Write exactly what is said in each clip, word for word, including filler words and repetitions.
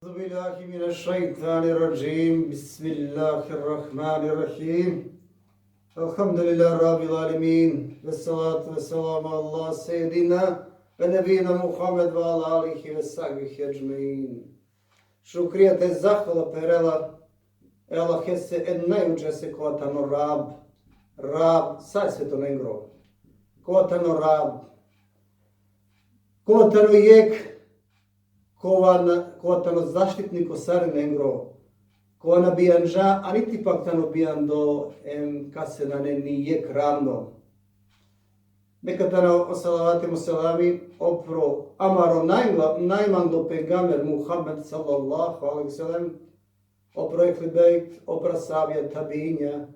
أعوذ بالله من الشيطان الرجيم. بسم الله الرحمن الرحيم. الحمد لله رب العالمين. والصلاة والسلام على سيدنا ونبينا محمد وعلى آله وصحبه أجمعين. Šukria te zahvala perela e Allahese e najučese, kova tano Rab, Rab sa svetonengro, kova tano Rab, kova tano jek, kova na, kova tano zaštitniko sarinengro, kova na bijanđa, a niti pak tano bijando, em kase nane ni jek ravno. Neka tano o salavati, o selami opro amaro najma-, najmando pejgamber Muhammed sallallahu alejhi ve sellem, opro ehli bejt, opro ashabija, tabiinja,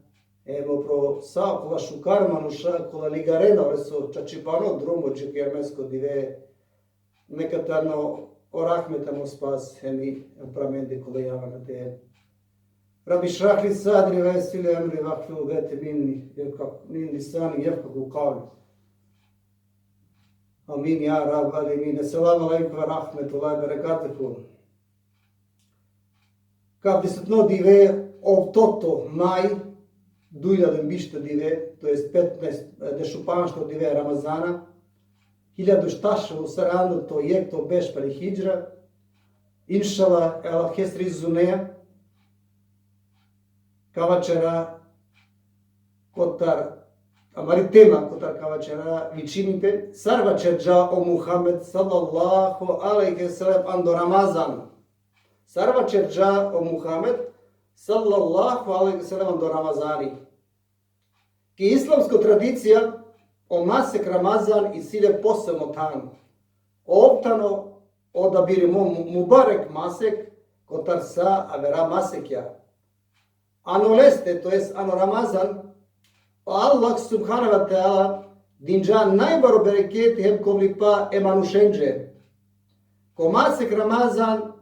em opro sa okola šukar manuša kola ligarena oleso čačipano drumo dži kijamesko dive. Neka tano o rahmet em o spas hem i opro amende kola javana te. رب اشرح لي صدري ويسر لي أمري واحلل عقدة من، من لساني يفقهوا قولي. آمين يا رب العالمين. السلام عليكم ورحمة الله وبركاته. Ka avdisutno dive, ovtoto maj, duj hiljade bišto dive, to jest petnaesto, dešupanšto dive Ramazana, hiljadu štar šel u saranda to jekh to berš pali hidžra, inšallah, e Allahesri izuneja, ka vaćera kotar, amari tema kotar ka vaćera vičini pe, sar vaćerđa o Muhammed sallallahu alejhi ve sellem ando Ramazan. Sar vaćerđa o Muhammed sallallahu alejhi ve sellem ando Ramazani. Ki islamsko tradicija, o masek Ramazan isi le posebno than. Ov tano odabirimo mu-, mubarek masek kotar sa avera masekja. Ano leste, to jest ano Ramazan, o Allah subhanehu ve teala dinđa najbaro bereketi hem kovlipa e manušenđe. Ko masek Ramazan,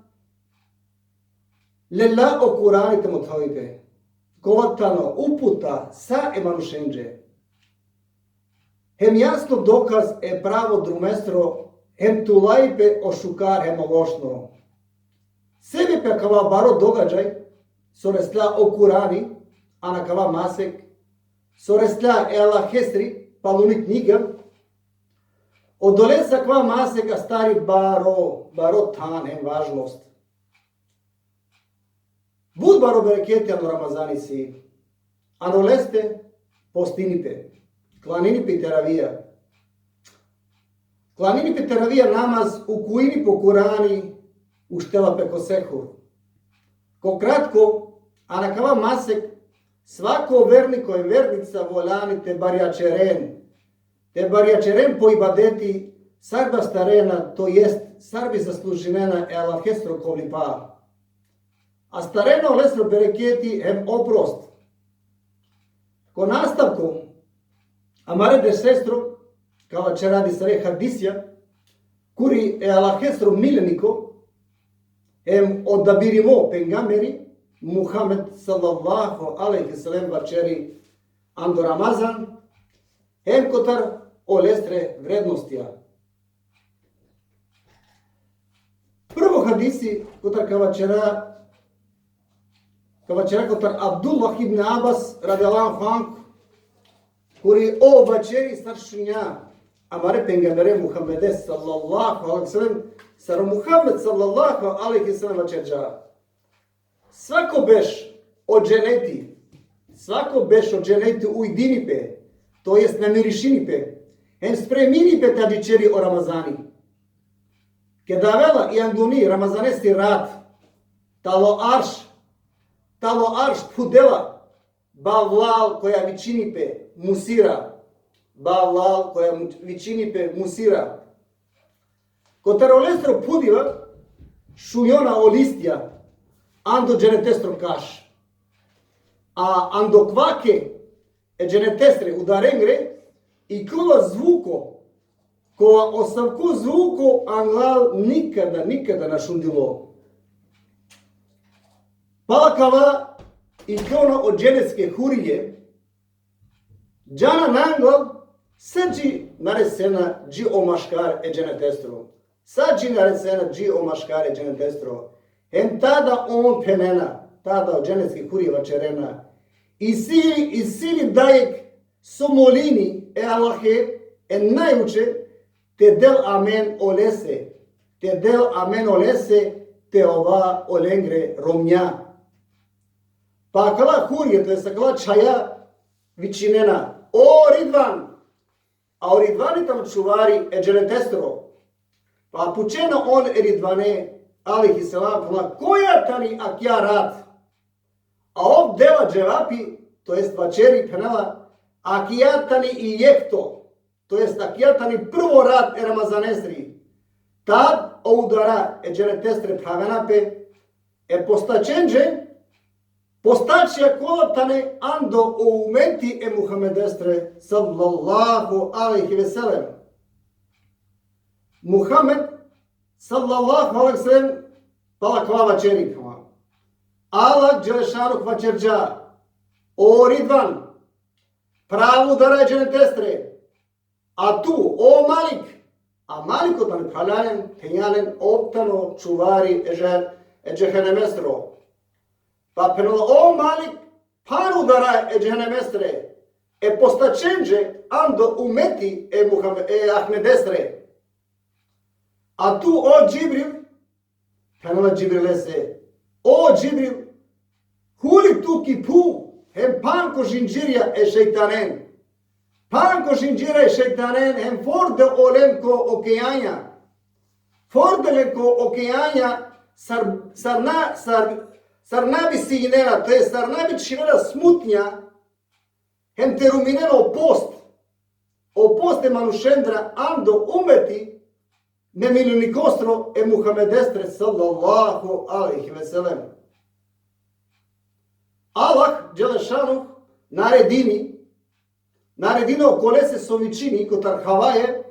lela o Kurani te mothovi pe, kova tano uputa sa e manušenđe. Hem jasno dokaz e pravo drumestro, hem tulaipe o šukar hem o lošno. Sebepi akava baro događaj, so resla o Kurani, ano akava masek, so resla e Allahesri paluni knjiga, odolese akava masek astari baro, baro than hem važnost. But baro bereketi ano Ramazani si. Ano leste postini pe. Klanini pe teravija. Klanini pe teravija namaz, ukuini pe o Kurani, uštela pe ko sehur. Ko kratko, ano akava masek, svako verniko hem vernica voljani te barjaćeren. Te barjaćeren po ibadeti, sar bi astarena, to jest sar bi zaslužinena e Allahestro kovlipa. Astarena olestro bereketi hem oprost. Ko nastavko amare dersestro, ka vaćera disave hadisja, kuri e Allahestro miljeniko, hem odabirimo pejgamberi, Muhammed sallallahu alejhi ve sellem vaćeri ando Ramazan, hem kotar olestre vrednostja. Prvo hadisi kotar ka vaćera, ka vaćera kotar Abdullah ibn Abbas radijallahu anhu, kuri ov vaćeri sar šunđa amare pejgambere Muhammede sallallahu alejhi ve sellem, sar o Muhammed sallallahu alejhi ve sellem vaćerđa. Svako berš o dženeti, svako berš o dženeti ujdini pe, to jest namirišini pe, hem spremini pe te adžićeri o Ramazani. Keda avela i anguni Ramazanesti rat, talo arš, talo arš phudela bavlal koja vičini pe musira, bavlal koja mu-, vičini pe musira. Kotar olestro phudiba šunđona o listja ando dženetestro kaš. A ando kvake e dženetestre udarengre, iklola zvuko, kova asavko zvuko anglal nikada, nikada na šundilo. Pala kava iklona o dženetske hurije, džana nanglal sa dži naresena dži o maškar e dženetestro. Sa dži naresena dži o maškar e dženetestro. Hem tada on phenena, tada o dženecki hurije vaćerena: Isi li, isi li dajek so molini e Allahe, e najuče, te del amen olese, te del amen olese, te ova olengre romnja. Pa akala hurije, to jest akala čhaja, vičinena: O Ridvan! A o Ridvani tano čuvari e dženetestro. Pa pučena on e Ridvane, alejhi selam, phenela: Koja tani akija rat? A ov dela dževapi, to jest vaćeri, phenela: Akija tani i jekto, to jest akija tani prvo rat e Ramazanesri. Tad o udara e dženetestre phravena pe, e postačenđe, postačija kola tane ando o umeti e Muhammedestre, sallallahu alejhi ve sellem. Muhammed, sallallahu alejhi ve sellem, pala kova vaćeri, kova. Allah dželešanuhu vaćerđa: O Ridvan, pravo udara e dženetestre. A tu, o Malik, a Maliko tano phralalen, phenjalen, ov tano čuvari e dže-, e džehenemestro. Pa phenela: O Malik, phan udara e džehenemestre, e postačenđe ando umeti e Muhammed-, e Ahmedestre. A tu, o Džibril, phenela Džibrilese: O Džibril, huli tu ki phuv, hem phan ko žinđirja e šejtanen. Phan ko žinđirja e šejtanen, hem forde olen ko okejanja. Forde len ko okejanja, sar, sar na, sar, sar na bi sijinena, to jest sar na bi čhivena smutnja, hem te ruminen o post. O post e manušendra ando umeti, me miljenikostro e Muhammedestre, sallallahu alejhi ve sellem. Allah dželešanuhu naredini, naredini okolese so vičini kotar havaje,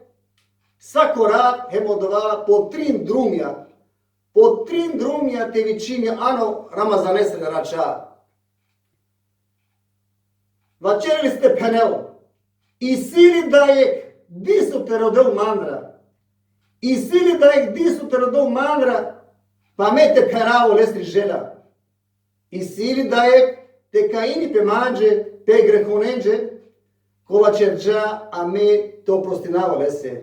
sako rat hem odova po trin drumja, po trin drumja te vičini ano Ramazanesre raća. Vaćerili ste, phenel: Isi li dajek diso te rodel mandra? Isi li dajek diso te rodel mandra, pa me te pherav olesri želja? Isi li dajek te kajini pe manđe, pe grehonenđe, kola ćerđa, a me te oprostinav olese?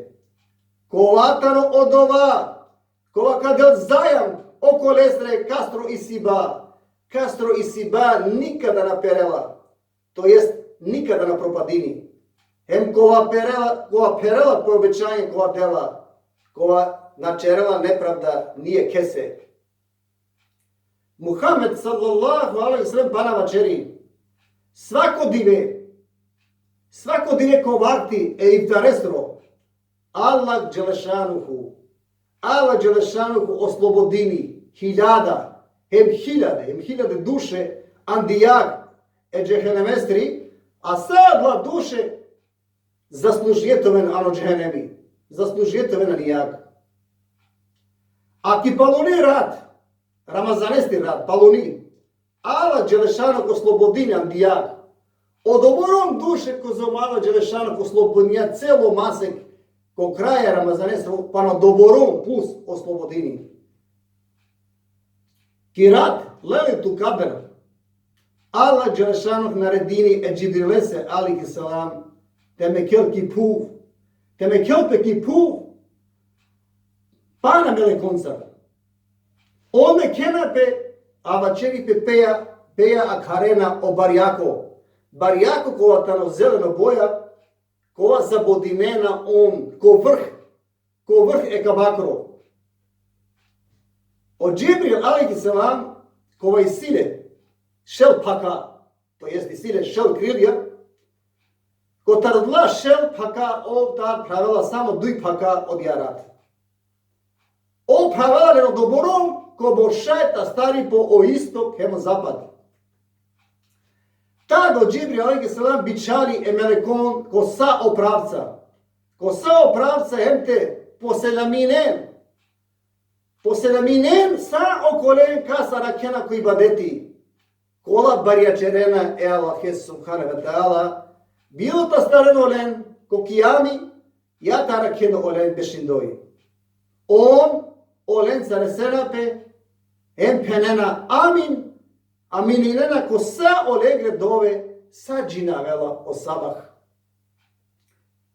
Kova tano odova kova ka del zajam okolesre kastro isiba, kastro isiba nikada na perela, to jest nikada na propadini. Hem kova perela, kova perela po obećanje kova dela, kova na ćerela nepravda nijekese. Muhammed, sallallahu alejhi ve sellem, pana vaćeri: Svako dive, svako dive ko vakti e iftaresro, Allah dželešanuhu, Allah dželešanuhu oslobodini hiljada, hem hiljade, hem hiljade duše andi jag e džehenemestri, a sa adala duše zaslužije te oven ano džehenemi, zaslužije te oven ani jag. A ki paluni rat, Ramazanesti rat, paluni, Allah dželešanuhu oslobodini andi jag. Odoborom duše kozom Allah dželešanuhu oslobodinđa celo masek, ko kraj e Ramazanesro, pana odoborom plus oslobodini. Ki rat Lejletul Kadr, Allah dželešanuhu naredini e Džibrilese, alejhi selam, te mekel ki phuv, te mekel pe ki phuv, pana melekonca. On mekhena pe, a vaćeri pe: Peja, peja akharena o barjako. Barjako kova tano zeleno boja, kova zabodinena on ko vrh, ko vrh e Kabakro. O Džibril, alejhi selam, kova isi le šel phaka, to jest isi le šel krilja, kotar adala šel phaka ov tad phravela samo duj phaka odija rat. Ov phravela len odoborom kobor šaj te astari po o istok hem o zapad. Tad o Džibril, alejhi selam, bičhali e melekon ko sa o pravca. Ko sa o pravca hem te poselaminen. Poselaminen sa okolen kas arakhena ko ibadeti. Kola barjaćerena e Allahe subhanehu ve teala, bilo te astaren olen ko kijami, ja te arakhena olen bešindoj. On olenca resena pe, Hem phenena amin, amininena ko sa olengre dove, sa džin avela o sabah.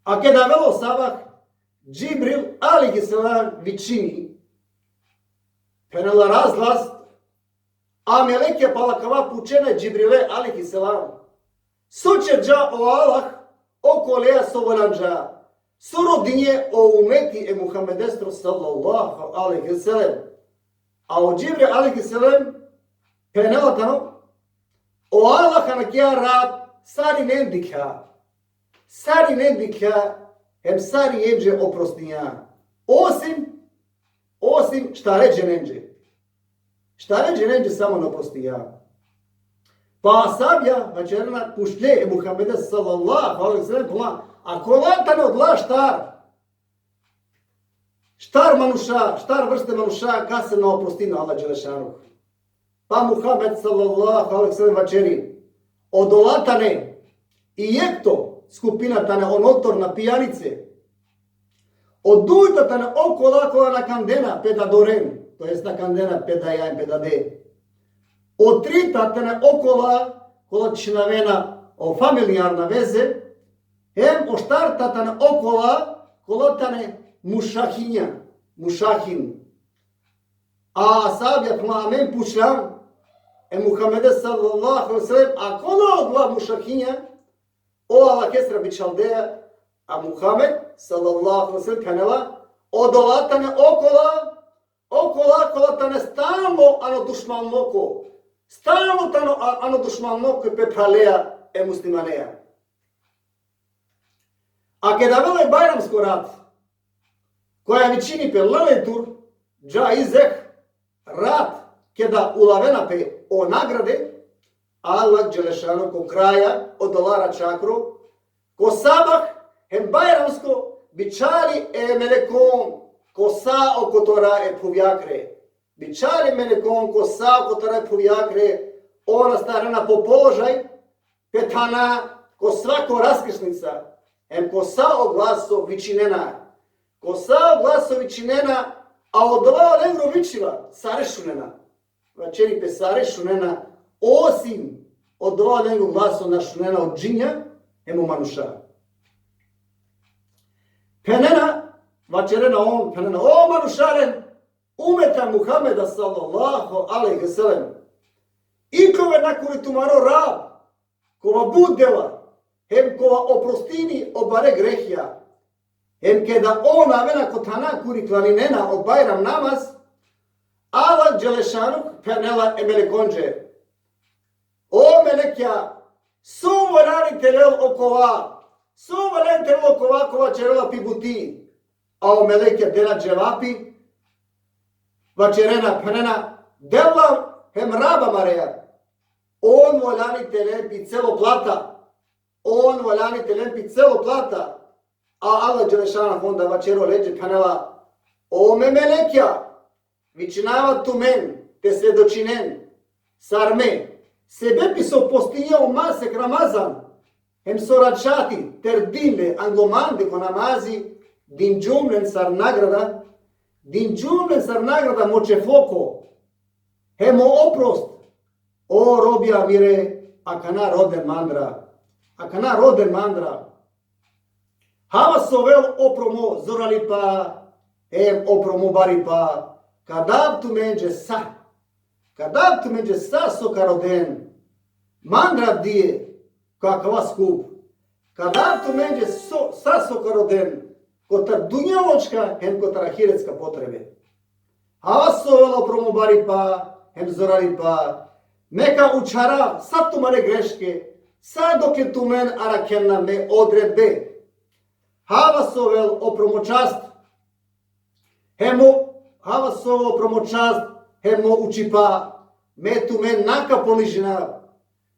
A keda avela o sabah, Džibril alejhi selam vičini, phenela razlaz, a melekja pala kava pučena Džibrile alejhi selam: So čerđa o Allah okolea so voljanđa, so rodinđe o umeti e Muhammedestro sallallahu alejhi ve sellem. A o Džibril alejhi selam phenela tano: O Allah anakja rat sarinen dikhlja. Sarinen dikhlja, hem sarinenđe oprostinđa. Osim, osim štare dženenđe. Štare dženenđe samo na oprostinđa. Pa ashabija vaćerena, pučle e Muhammede sallallahu alejhi ve sellem, phenela: A kola tane odola štar? Štar manuša, štar vrste manuša, kase na oprostini Allah dželešanuhu. Pa Muhammed sallallahu alejhi ve sellem vaćeri: Odola tane i jekto skupina tane o notorna pijanice. O dujto tane okola kola na kandena pe dadoren, to jest na kandena pe daja hem pe dade. O trito tane okola kola čhinavena o familijarna veze, hem o štarto tane okola kola tane mušahinja, mušahin. A ashabija, phenela, amen pučlam e Muhammede sallallahu alejhi ve sellem: A kola odola mušahinja? O Allahesra bičhaldeja, a Muhammed sallallahu alejhi ve sellem phenela: Odola tane okola, okola kola tane stalno ano dušmanluko, stalno tano a-, ano dušmanluko pe phralea e muslimaneja. A keda avela i bajramsko rat, koja vičini pe Lejletul Džaizeh, rat keda ulavena pe o nagrade, Allah dželešanuhu ko kraja odola račakro, ko sabah hem bajramsko, bičhali e melekon ko sa o kotora e phuvjakre. Bičhali e melekon ko sa o kotora e phuvjakre, on astarena po položaj, pe thana ko svako raskrsnica, hem ko sa o glaso vičinena. Ko sa o glaso vičinena, a odola olengro vičiba sare šunena. Vaćeri pe sare šunena, osim odola olengro glaso na šunena o džinja hem o manuša. Phenena, vaćerena on, phenena: O manušalen, umeta Muhammeda sallallahu alejhi ve sellem, ikljoven na kuri tumaro Rab, kova but dela, hem kova oprostini o bare grehja. Hem keda on avena ko thana kuri klaninena o bajram namaz, Allah dželešanuhu phenela e melekonđe: O melekja, so valjani te lel okova, so valjani te lel okova kova ćerela pi buti? A o melekja dena dževapi, vaćerena, phenena: Devla hem Rab amareja, on valjani te len pi celo plata. On valjani te len pi celo plata. A Allah dželešanuhu onda vaćeri olenđe, phenela: O me melekja, vičinava tumen te svedočinen sar me, sebepi so postinđe o masek Ramazan, hem so račati terdin le anglo mande ko namazi, dinđum len sar nagrada, dinđum len sar nagrada mo čefoko, hem o oprost. O robija mire, akana roden mandra, akana roden mandra. Hava so ovel opro mo zoralipa, hem opro mo baripa, ka dav tumenđe sa, ka dav tumenđe sa so ka roden mandra avdive, ko akava skup, ka dav tumenđe so, sa so ka roden, kotar dunjalučka hem kotar ahiretska potrebe. Hava so ovel opro mo baripa hem zoralipa, me ka učharav sa tumare greške, sa dokle tumen arakhena me odredbe. Hava so ovel opro mo čast, hem mo, hava so ovel opro mo čast, hem mo učipa, me tumen na ka ponižinav,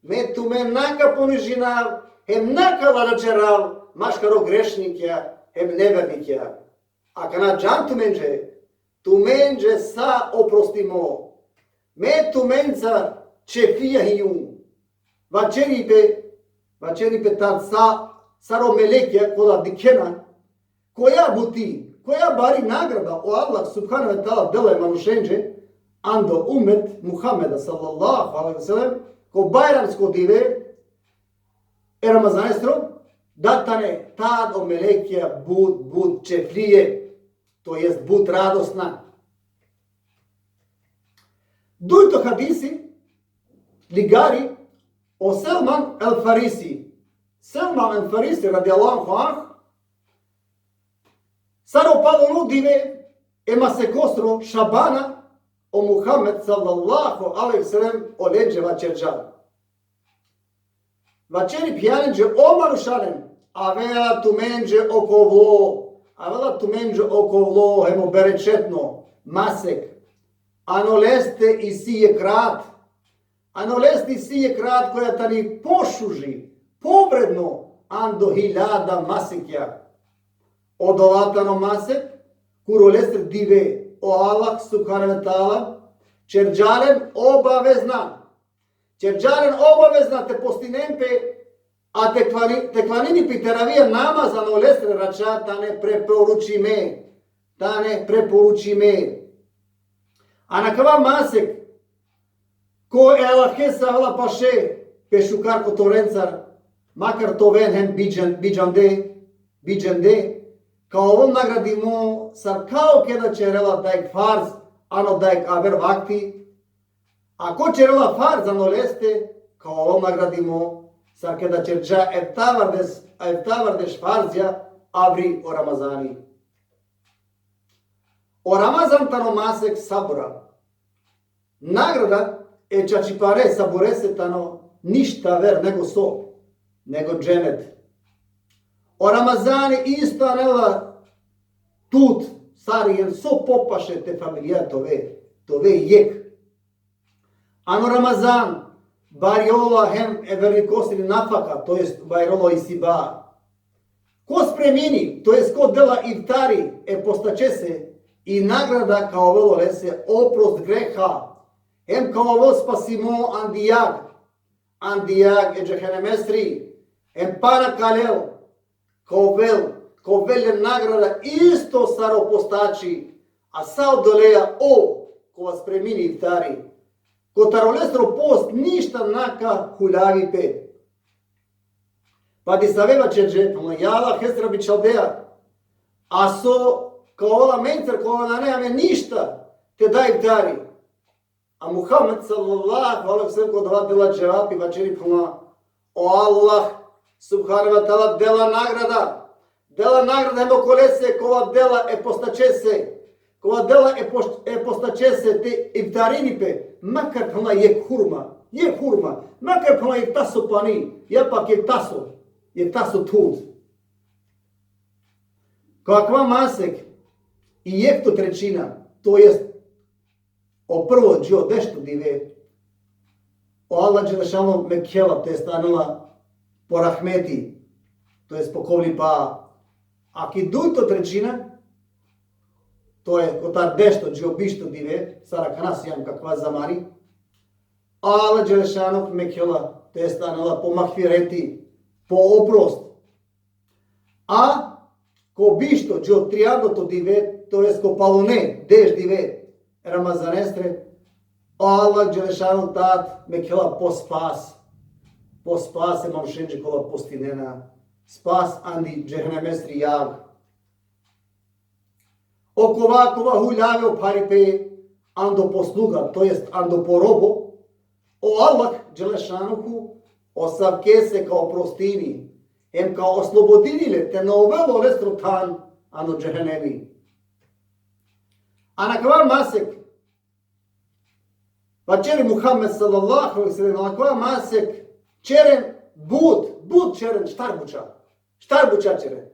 me tumen na ka ponižinav, hem na ka lačerav maškaro grešnikja hem nevernikja. Akana džan tumenđe, tumenđe sa oprostimo. Me tumenca čefija hijum. Vaćeri pe, vaćeri pe tad sa, sar o melekja kola dikhena koja buti, koja bari nagrada o Allah subhanehu ve teala dela e manušenđe, ando umet Muhammeda sallallahu alejhi ve sellem, ko bajramsko dive e Ramazanestro, da tane tad o melekija but, but čeflije, to jest but radosna. Dujto hadisi, ligari o Selman el Farisi. Selman el Farisi, radijallahu anhu, sar o paluno dive e masekostro Šabana, o Muhammed sallallahu alejhi ve sellem olenđe vaćerđa. Vaćeri phenđe: O manušalen, avela tumenđe o kovlo, avela tumenđe o kovlo hem o berečetno masek. Ano leste isi jekh rat, ano leste isi jekh rat koja tani pošuži, povredno ando hiljada masekja. Odova tano masek, kuro leste dive o Allah subhanehu ve teala ćerđa len obavezna. Ćerđa len obavezna te postinen pe, a te klani-, te klanini pe teravija namaz ano lestre raća tane preporučime. Tane preporučime. A nakava masek, ko e Allahese avela paše pe šukar kotorencar, makar te oven hem bidžan-, bidžande, bidžande, ka ovel nagradimo sar kao keda ćerela dajek farz, ano dajek aver vakti, a ko ćerela farz ano leste, ka ovel nagradimo sar keda ćerđa eftavardeš, eftavardeš farzja avri o Ramazani. O Ramazan tano masek sabura. Nagrada e čačipare saburese tano ništa aver nego so, nego dženet. O Ramazani isto anela tut, sar jen so popaše te familija te ove, te ove jekh. Ano Ramazan bajrola hem e vernikosiri nafaka, to jest bajrola isiba. Ko spremini, to jest ko dela iftari e postaćese, i nagrada ka ovel olese oprost greha, hem ka ovel spasimo andi jag, andi jag e džehenemesri, hem pana kalel, ka ovel, ka ovel le nagrada isto sar o postači, a sa odoleja o kova spremini iftari. Kotar olestro post ništa na ka huljavi pe. Pa disave vaćerđe, phenela: Ja Allahesra bičhaldeja, a so ka ovel amencar kova nane amen ništa te da iftari? A Muhammed sallallahu alejhi ve sellem ko dova dela dževapi, vaćeri, phenela: O Allah subhanehu ve teala dela nagrada, dela nagrada hem okolese kova dela e postaćese, kova dela e poš-, e postaćese te iftarini pe, makar, phenela, jekh hurma, jekh hurma, makar, phenela, jekh taso pani, ja pak jekh taso, jekh taso thud. Ko akava masek i jekto trećina, to jest o prvo dži o dešto dive, o Allah dželešanuhu mekhela, to jest anela po rahmeti, to jest po kovlipa, a ki dujto trećina, to je kotar dešto dži o bišto dive, sar akana sijam ko akava zamani, o Allah dželešanuhu mekhela, to jest anela po mahfireti, po oprost. A ko bišto dži o triandoto dive, to jest ko palune deš dive Ramazanestre, o Allah dželešanuhu tad mekhela po spas, po spas e manušenđe kola postinena, spas andi džehenemesri jag. Okova kova huljave o pharipe ando posluga, to jest ando po robo, o Allah dželešanuhu asavkese ka oprostini, hem ka oslobodini le te na ovel olestro than ano džehenemi. Ano akava masek, vaćeri Muhammed sallallahu alejhi ve sellem, ano akava masek ćeren but, but ćeren, štar buća. Štar buća ćeren.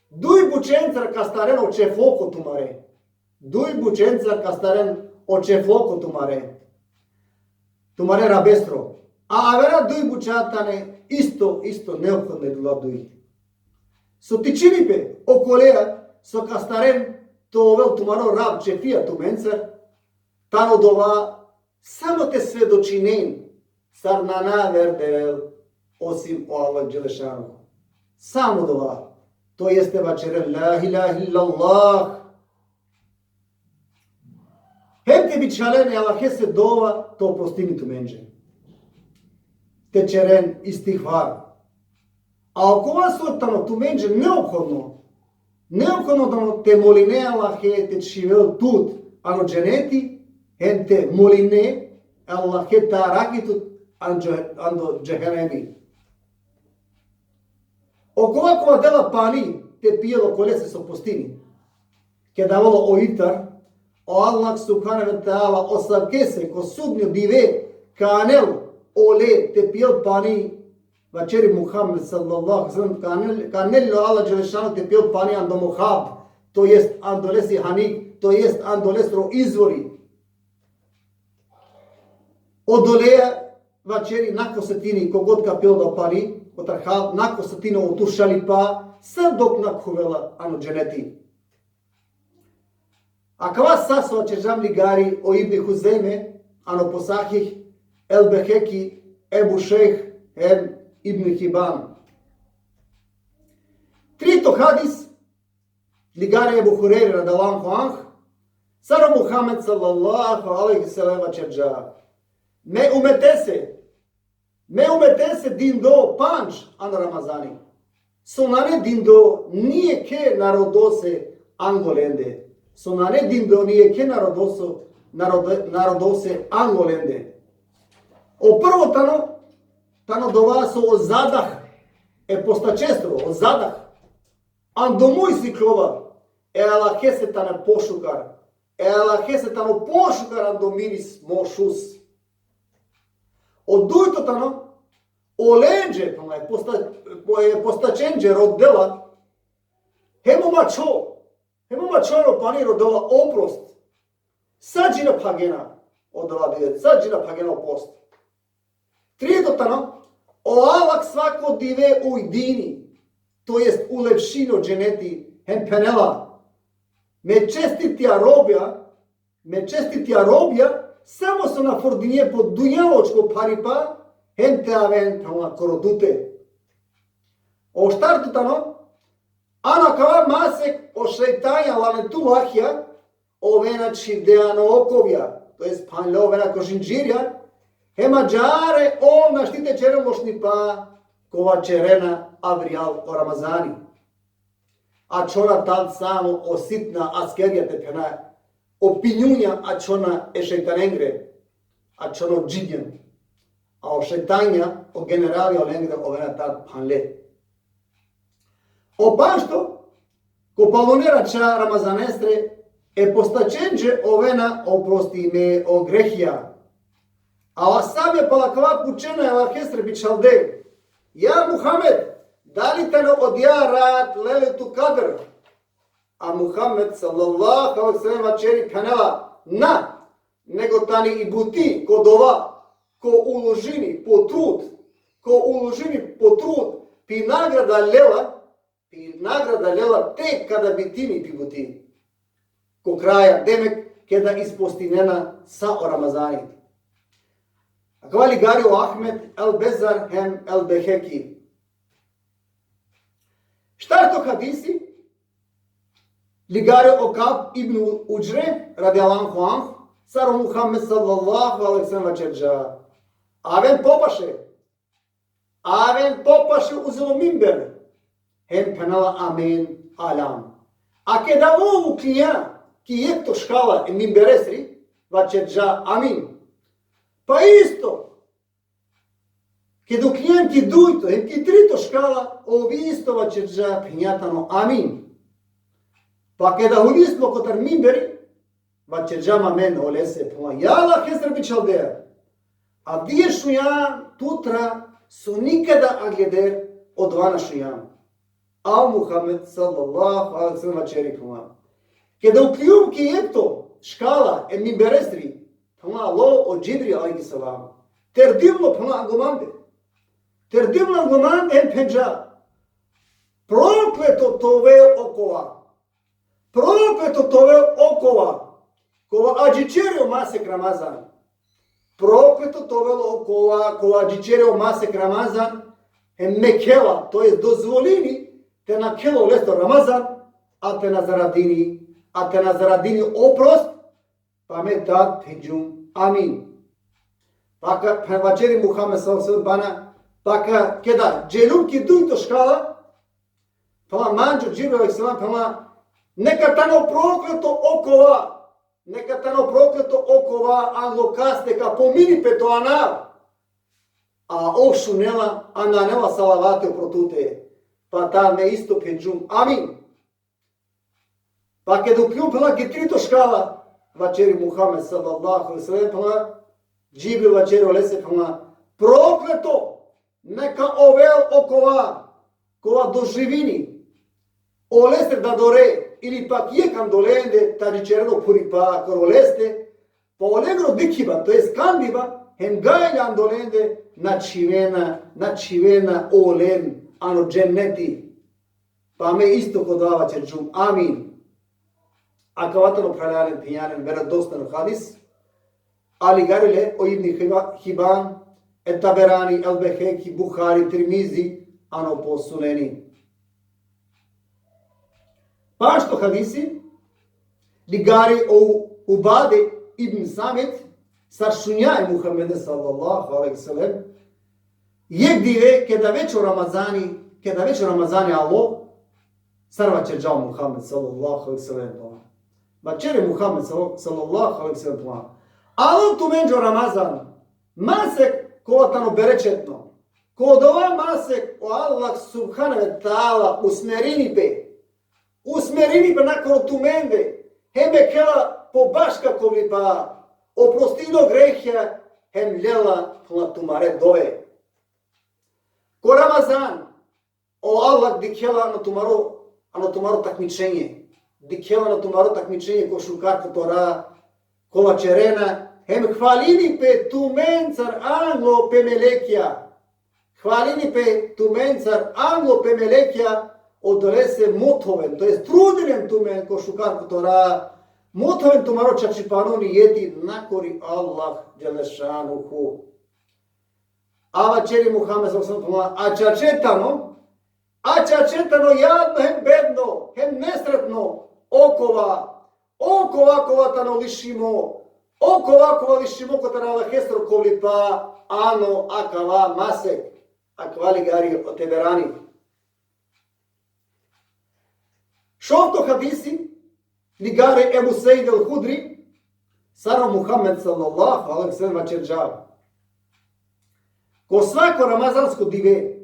Duj bućencar ka astaren o čeflo ko tumare. Duj bućencar ka astaren o čeflo ko tumare. Tumare rabestro. A avera duj buća tane isto, isto neophodne dela duj. So tičini pe okoleja so ka astaren te ovel tumaro rab čefija tumencar, tano dova samo te svedočinen sar nane aver Devel osim o Allah dželešanuhu. Samo dova. To jeste vaćeren la ilahe illallah. Hem te bičhalen e Allahese dova te oprostini tumenđe. Te ćeren istihvar. A okova so tano tumenđe neophodno, neophodno tano te moline Allahe te čhivel tut ano dženeti, hem te moline Allahe te arakhi tut ando, ando džehenemi. Okova kova dela pani te pijel okolese so postini. Keda avela o iftar, o Allah subhanehu ve teala asavkese ko sudnjo dive ka anel ole te pijel pani, vaćeri Muhammed sallallahu alejhi ve sellem, ka anel, ka anel o Allah dželle šanuhu te pijel pani ando mo hab, to jest ando lesi hanik, to jest ando lesro izvori. Odoleja vaćeri na ka osetini, kogod ka pijel o pani, kotar hab, na ka osetini o tušalipa, sa dok na khuvela ano dženeti. Akava sa so vaćerđam ligari o Ibni Huzejme, ano po Sahih, El Bejheki, Ebu Šejh, hem Ibni Hiban. Trito hadis, ligari Ebu Hurejre radijallahu anhu, sar o Muhammed sallallahu alejhi ve sellem vaćerđa: Me umetese, me umetese dindo pandž ano Ramazani. So nane dindo nijekhe narodose ango lende. So nane dindo nijekhe narodoso, narode-, narodose ango lende. O prvo tano, tano dova so o zadah e postačestro, o zadah ando muj sikljova, e Allahese tano pošukar. E Allahese tano pošukar ando miris mo šus. O dujto tano, olenđe, tano e posta-, e postačenđe rodela, hem o mačho, hem o mačhoro pani rodela oprost. Sa dži na phagena, odova dive, sa dži na phagena o post. Trito tano, o Allah svako dive ujdini, to jest ulepšini o dženeti, hem phenela: Me čestitija robja, me čestitija robja, samo so na fordinje po dunjaločko pharipa, hem te aven tano korodute. O štarto tano, ano akava masek o šejtanja lanetullahija, ovena čhivde ano okovja, to jest phanle ovena ko žindžirja, hem ađahar on našti te ćeren lošnipa kova ćerena avrijal o Ramazani. Ačhona tad samo o sitna askerija te phena, o pinjunja ačhona e šejtanengre, ačhona o džinja. A o šejtanja, o generali olengre ovena tad phanle. O pašto, ko palune raća Ramazanestre, e postačenđe ovena oprostime o grehija. A o ashabija pala akava pučena e Allahesre bičhalde: Ja Muhammed, dali tano odija rat Lejletul Kadr? A Muhammed sallallahu alejhi ve sellem vaćeri, phenela: Na, nego tani i buti ko dova, ko uložini po trud, ko uložini po trud, pi nagrada lela, pi nagrada lela tek kada bitini pi buti. Ko kraja, demek, keda ispostinena sa o Ramazani. Akava ligari o Ahmed, El Bezar hem El Beheki. Štarto hadisi, ligari o Kab ibn Udžre, radijallahu anhu, sar o Muhammed sallallahu alejhi ve sellem vaćerđa: Aven popaše, aven popaše uzo o mimber, hem phenela: Amen, alam. A keda ov uklija ki jekto škala e mimberesri, vaćerđa: Amin. Pa isto, keda uklija ki dujto, hem ki trito škala, ov isto vaćerđa, phenđa tano: Amin. Pa keda hulislo kotar mimberi, vaćerđa: Amen, olese, phenđa: Ja Allahesre bičhaldeja, avdive šunđam tutar so nikada angleder odova na šunđam. A o Muhammed sallallahu alejhi ve sellem vaćeri, phenđa: Keda uklijum ki jekto škala e mimberesri, phenđa, alo o Džibril alejhi selam. Terdimlo, phenđa, ango mande. Terdimlo ango mande hem phenđa: Prokleto te ovel okova. Prokleto te ovel okova kova adžićeri o masek Ramazan. Prokleto te ovel okova kova adžićeri o masek Ramazan, hem mekhela, to jest dozvolini te nakhel olestar Ramazan, a te na zaradini, a te na zaradini oprost, Pa me tad phenđum amin. Pa ka, pa vaćeri Muhammed sallallahu alejhi ve sellem pana, pa ka, keda dželjum ki dujto škala, phenela, manđo Džibril alejhi selam, phenela, neka tano prokleto okova, neka tano prokleto okova anglo kaste ka pomini pe to anav. A ov šunela, a nanela salavati upro tute. Pa tad me isto phenđum amin. Pa keda upljum, phenela, ki trito škala, vaćeri Muhammed sallallahu alejhi ve sellem, phenela, Džibril vaćeri olese, phenela, prokleto neka ovel okova, kova doživini olestar dadore, ili pak jekh andolende, tari ćereno phuripa koro leste, pa olegro dikhiba, to jest kandiba, hem gajle andolende na čhivena, na čhivena olen ano dženneti. Pa me isto ko dova ćerđum amin. Akava tano, phralalen, phenjalen, verodostojno hadis. A ligari le o Ibni Hiba-, Hiban, e Taberani, el Beheki, Buhari, Tirmizi, ano po Suneni. Pašto hadisi, ligari o Ubade ibn Samit, sar šunđa e Muhammede sallallahu alejhi ve sellem, jekh dive, keda već o Ramazani, keda već o Ramazani alo, sar vaćerđa o Muhammed sallallahu alejhi ve sellem. Vaćeri Muhammed sal-, sallallahu alejhi ve sellem: Alo tumenđe o Ramazan, masek kova tano berećetno. Ko dova masek o Allah subhanehu ve teala usmerini pe. Usmerini pe nakoro tumende. Hem mekhela po baška kovlipa. Oprostini o grehja. Hem lela tumare dove. Ko Ramazan, o Allah dikhela ano tumaro, ano tumaro takmičenje. Dikhela ano tumaro takmičenje ko šukar kotora, kola ćerena, hem hvalini pe tumencar anglo pe melekja. Hvalini pe tumencar anglo pe melekja, odolese mothoven, to jest trudinen tumen ko šukar kotora, mothoven tumaro čačipano nijeti nakori Allah dželle šanuhu. A vaćeri Muhammed sallallahu alejhi ve sellem: A čače tano, a čače tano jadno hem bedno, hem nesretno, okova, okova kova tano lišimo, okova kova lišimo kotar Allahesoro kovlipa, ano akava masek. Akava ligari o Teberani. Šovto hadisi, ligari Ebu Seid el Hudri, sar o Muhammed sallallahu alejhi ve sellem vaćerđa: Ko svako ramazansko dive,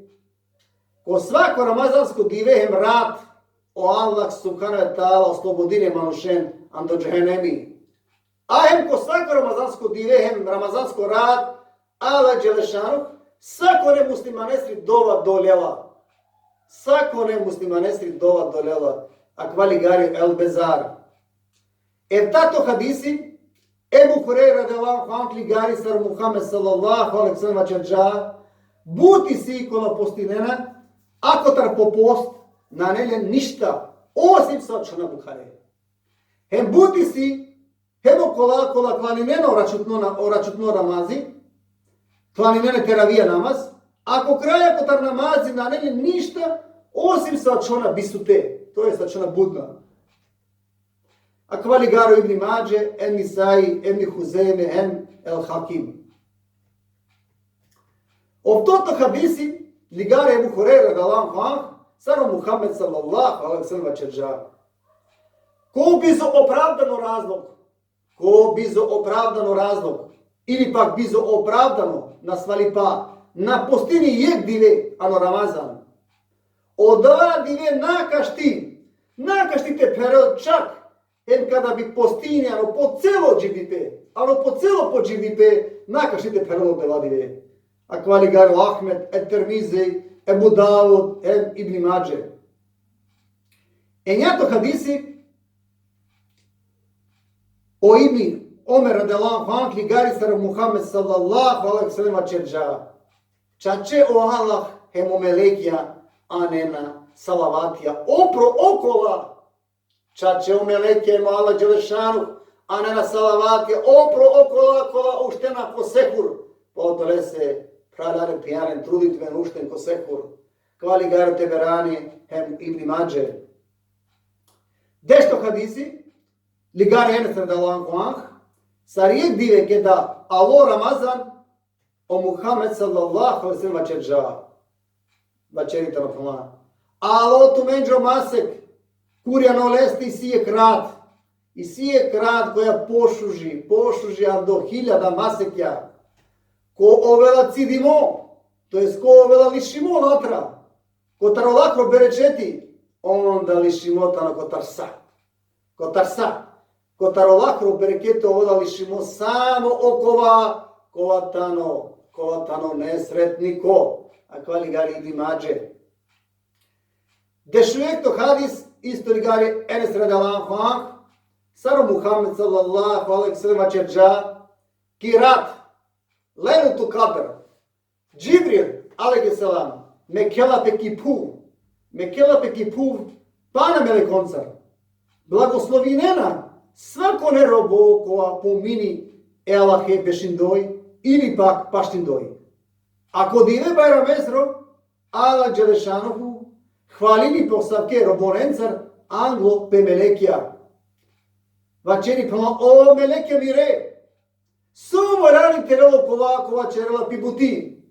ko svako ramazansko dive hem rat, o Allah subhanehu ve teala oslobodini manušen ando džehenemi. A hem ko svako ramazansko dive hem ramazansko rat, Allah dželle šanuhu sakone muslimanesri dova dolela. Sakone muslimanesri dova dolela. Akava ligari el Bezar. Eftato hadisi, Ebu Hurejre radijallahu anhu ligari sar Muhammed sallallahu alejhi ve sellem vaćerđa: But isi kola postinena, a kotar po post nane len ništa, osim sa ačhona bukhare. Hem but isi, hem okola kola klaninena o račutno na-, o račutno namazi, klaninena teravija namaz, a ko kraja kotar namazi nane len ništa, osim sa ačhona bisute, to jest sa ačhona budna. Akava ligari o Ibni Madže, en Nisai, en Huzejme, en el Hakim. Oftoto hadisi, ligari Ebu Hurejre radijallahu anhu, sar o Muhammed sallallahu alejhi ve sellem vaćerđa: Ko bizo opravdano razlog, ko bizo opravdano razlog, ili pak bizo opravdano nasvalipa, na postini jekh dive ano Ramazan, odova dive na kašti, na kašti te pherel čak, hem kada bi postini ano po celo dživdipe, ano po celo po dživdipe, na kašti te pherel odova dive. Akava ligari o Ahmed, et Tirmizi, Ebu Davud, hem Ibni Madže. Enjato hadisi, o Ibni Omer radijallahu anhu ligari sar o Muhammed sallallahu alejhi ve sellem vaćerđa: Čače o Allah hem o melekja anena salavatija opro okola. Čače o melekja hem o Allah dželle šanuhu anena salavatija opro okola kola uštena ko sehur. Pa odolese, phralalen, phenjalen, trudin tumen ušten ko sehur. Akava ligari o Teberani hem Ibni Madže. Dešto hadisi, ligari Enes radijallahu anhu, Sar jekh dive keda alo Ramazan, o Muhammed sallallahu alejhi ve sellem vaćerđa, vaćeri tano, phenela: Alo tumenđe o masek, kurjano leste isi jekh rat, isi jekh rat koja pošuži, pošuži ando hiljada masekja, ko ovela cidimo, to jest ko ovela lišimo latra, kotar o Allahro berećeti, onda lišimo tano kotar sa. Kotar sa. Kotar o Allahro berećeti ovela lišimo samo okova, kova tano, kova tano nesretniko. Akava ligari Ibn Madže. Dešujekto hadis, isto ligari Enes radijallahu anhu, sar o Muhammed sallallahu alejhi ve sellem vaćerđa, ki rat, Lejletul Kadr, Džibril alejhi selam mekhela pe ki phuv, mekhela pe ki phuv pana melekoncar. Blagoslovinena svakone robo kova pomini e Allahe bešindoj ili pak paštindoj. A ko dive Bajramesro, Allah dželešanuhu hvalini pe asavke robonencar anglo pe melekja. Vaćeri, phenela: O melekja mire, so valjani te lel okova kova ćerela pi buti?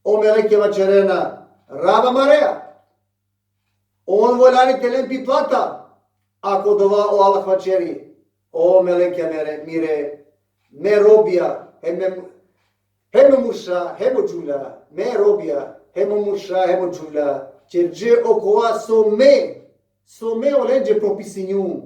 O melekja vaćerena: Rab amarea. On valjani te len pi plata. A ko dova o Allah vaćeri: O melekja mire, mire, me robija, hem me, hem o murša, hem o džuvlja, me robija, hem o murša, hem o džuvlja, ćerđe okova so me, so me olenđe propisinjum.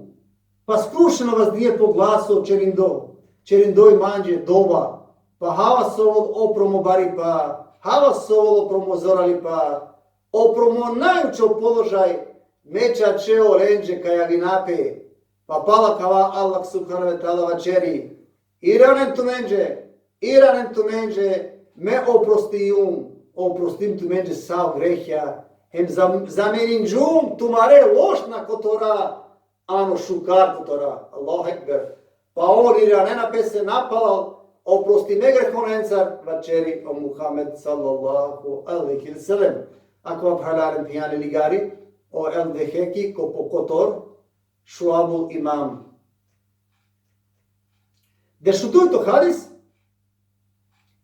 Pa skrušeno vazdinđe po glaso ćerindo, ćerindo i manđe dova. Pa hava so ovel opro mo baripa, hava so ovel opro mo zoralipa, opro mo najučo položaj, me čače olenđe ka javina pe. Pa pala kava Allah subhanehu ve teala vaćeri: Iranen tumenđe, iranen tumenđe, me oprostinjum, oprostinjum tumenđe sa o grehja, hem zam-, zameninđum tumare lošna kotora ano šukar kotora. Allahu ekber. Pa on iranena pese napalal oprostime grehonencar, vaćeri o Muhammed sallallahu alejhi ve sellem. Akava, phralalen, phenjale, ligari o El Bejheki ko po kotor Šuabul Iman. Dešudujto hadis,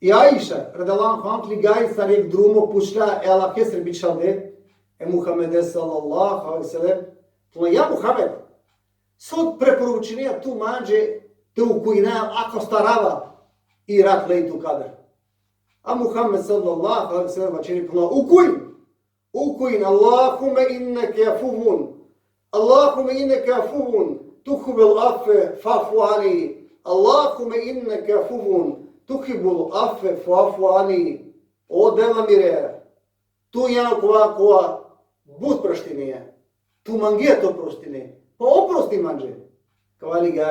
i Aiša radijallahu anha ligari sar jekh drumo pučla e Allahesre bičhalde, e Muhammede sallallahu alejhi ve sellem, phenela: Ja Muhammed, so preporučinea tu manđe te ukujina, ako ostarava i rat Lejletul Kadr? A Muhammed sallallahu alejhi ve sellem vaćeri, phenela: Ukuj! Ukuj: Allahumme inneke afuvun. Allahumme inneke afuvun. Tuhibbul afve fa'fu anni. Allahumme inneke afuvun. Tuhibbul afve fa'fu anni. O Devla mire, tu injan okova kova but praštinea. Tu mangea te oprostine. Pa oprosti manđe. Kava ligari